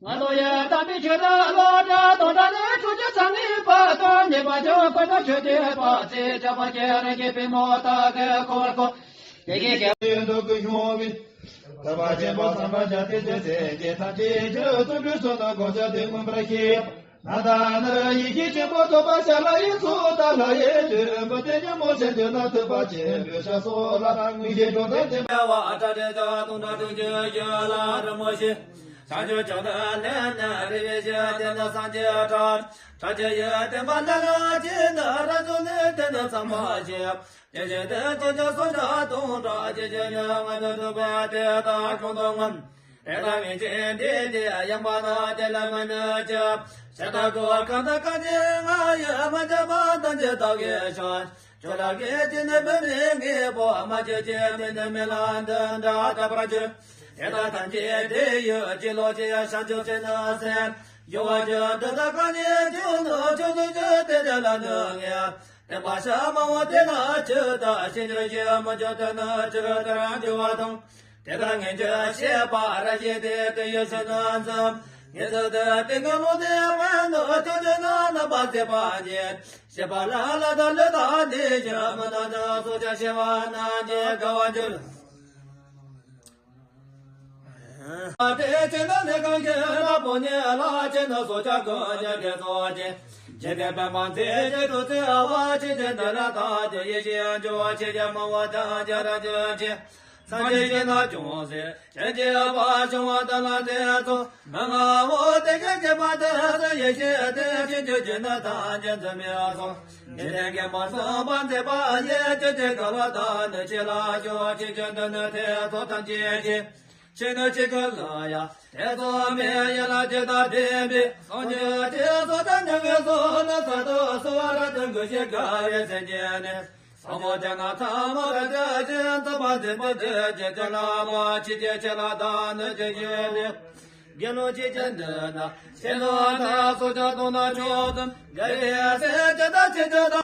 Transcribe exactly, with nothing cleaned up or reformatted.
ང་ཚོ་ཡི་དམ་པའི་ཆོས་དང་སློབ་གྲྭ་དང་འདྲ་ནས་ཆོས་ཀྱི་ཚང་གི་བར་དུ་ཉེས་པ་ཆོས་འཁོར་དང་ཆོས་ཀྱི་བར་ཚེ་ཆགས་པ་ཁྱེད་རང་གི་པུས་མོ་དག་གི་འཁོར་ཁོ། དེ་གའི་ཁྱེད་དེ་འདུག་གི་ཡོང་བའི། ཐར་པ་ཆེན་པོ་བསམ་པ་བྱ་དེ་ཚེ་ཚེ་གི་ཐམས་ཅད་ཀྱི་བརྩོན་འགྲུས་སོ་ན་གོ་ཆ་དེ་མངོན་པར་ཤེས། ན་ད་ནི་ཡིད་ཀྱི་ཆེན་པོ་ཐོབ་པ་ཤ་ལ་ཡི་ཚོགས་དང་ལྷ་ཡི་དྲིན་པོ་དེ་ཉམས་མོ་ཤེས་འདོད་ན་ཐུབ་པ་ཆེན་པོའི་ཞབས་སོགས་ལ་དངོས་གཞི་འབྱུང་ལྡན་དེ། བ་ཏྲ་ཏྲེ་ཏ་དུང་ཏྲ་དུང་ཅུ་ཡ་ལ་རི་མོ་ཤེས། བྱང་ཆུབ་ཅོ་ཏ་ལེ་ན་རི་བེ་ཞེས་དེ་ནི་སངས་རྒྱས་གྲགས། གྲགས་ཆེ་ཡི་བསྟན་པ་ལ་ལ་ཅི་ན་ར་ཚོ་ནི་དེ་ནི་ཚང་མ་ཤེས། དེ་བཞིན་དུ་ཅི་ཅི་སོ་ཏ་དུང་ཏྲ་ཅི་ཅི་ནི་ང་ཚོ་ཐུབ་པ་དེ་དག་ཁོང་དུ་མངོན། དེ་དག་ངེས་ཅན་དེ་དེ་ཡང་པ་ན་དེ་ལ་མི་ནུས་ཀྱི། ཞེ་ད་གོ་གང་དག་གང་ཅི་ང་ཡི་མ་བྱ་བ་དང་ཅི་དག་གི་ཤོག་ཇོ་ལ་གི་ཅི་ནི་བུ་མི་ངེས་པོ་མ་ཅི་ཅི་མི་ནི་མི་ལ་འདི་འདྲ་ད་པར་ཅི། དེ་དག་ཐམས་ཅད་དེ་ཡོད་ཅི་ལོ་ཅི་ཡ་ཤ་ཅུ་ཅི་ནི་སེ། ཡོ་བ་ཅི་འདི་དག་གང་ཉིད་ཅི་ནི་ཅི་ནི་ཅི་དེ་དེ་ལ་ནི་ངེས། དེ་པ་ཤ་མ་བ་དེ་ལ་ཅི་ད་ཤི་ཅི་ཞི་མ་ཅི་དེ་ནི་ཅི་དེ་རང་ཅི་བ་དང་། དེ་དག་ངེས་ཅི་ཤེས་པ་ར་ཤེས་དེ་དེ་ཡོད་ཤེས་ན་འཛམ། ངེས་ཅི་དེ་དེ་ངེས་ལོ་དེ་བས་ནི་ཅི་ཅི་ན་ན་པ་ཟེ་པ་ཉེ། ཤེས་པ་ལ་ལ་ད་ལ་ད་དེ་ཡ་མ་ན་ན་སོ་ཅ་ཤེས་པ་ན་ཉེ་ག་བ་འགྱུར། དེ་ཅི་ན་ནི་གང་གི་ལ་པོ་ཉེ་ལ་ཅི་ན་སོ་ཅ་གོ་ཉེ་དེ་སོ་ཅི། ཇི་ལྟར་པདྨ་མཛེས་བྱེད་དུ་བརྩེ་བ་ཇི་ལྟར་འདི་ལ་བདག་ཏུ་ཡིད་བཞིན་འགྱུར་བ་ཇི་ལྟར་མ་བ་དང་བྱ་ར་འགྱུར་ཅི། སངས་རྒྱས་ཀྱི་ན་ཅུང་ཟད་ཇི་ལྟར་བ་བྱུང་བ་དང་ལ་དེ་ཚོ་མི་ང་བོ་དེ་ཀྱི་སྐྱེས་པ་དེ་ཚོ་ཡེ་ཤེས་དེ་ཇི་འགྱུར་ཇི་ན་དང་ཇི་འཛིན་མེད་སོ། ཉེ་དེ་ཀྱི་མ་སོང་བ་མཛེས་པ་ཡེ་ཇི་ཇི་ག་ལ་དང་ནི་ཅི་ལ་ཞོ་ཇི་ཇི་འདི་ནི་དེ་ཚོ་ཐམས་ཅད་ཀྱི། ཕྱི་ནི་ཅི་ག་ལ་ཡ། དེ་ཚོ་མེད་ཡ་ལ་ཇི་ལྟར་བདེན་པའི་སངས་རྒྱས་དེ་ཚོ་ད་ཉམས་ངེས་སོ་ན་ས་དུ་སོ་ར་དུ་འགུ་ཞིག་ག་རེ་ཟེར་གྱི་ནི། ས་མོ་ཅ་ན་ཐ་མ་ར་ཇ་ཅི་ཙ་པ་ཟེར་པོ་དེ་ཇི་ཅི་ལ་མ་ཅི་ཅི་ཅི་ལ་ད་ནི་ཅི་ཡོད་ནི། དགེ་སློང་ཅི་ཅི་འདི་ན་ཤེས་ནོ་ད་སོ་ཅ་དུ་ན་ཆོག་ཏུ་ག་རེ་ཟེར་ཅི་ད་ཅི་ཅི་ད།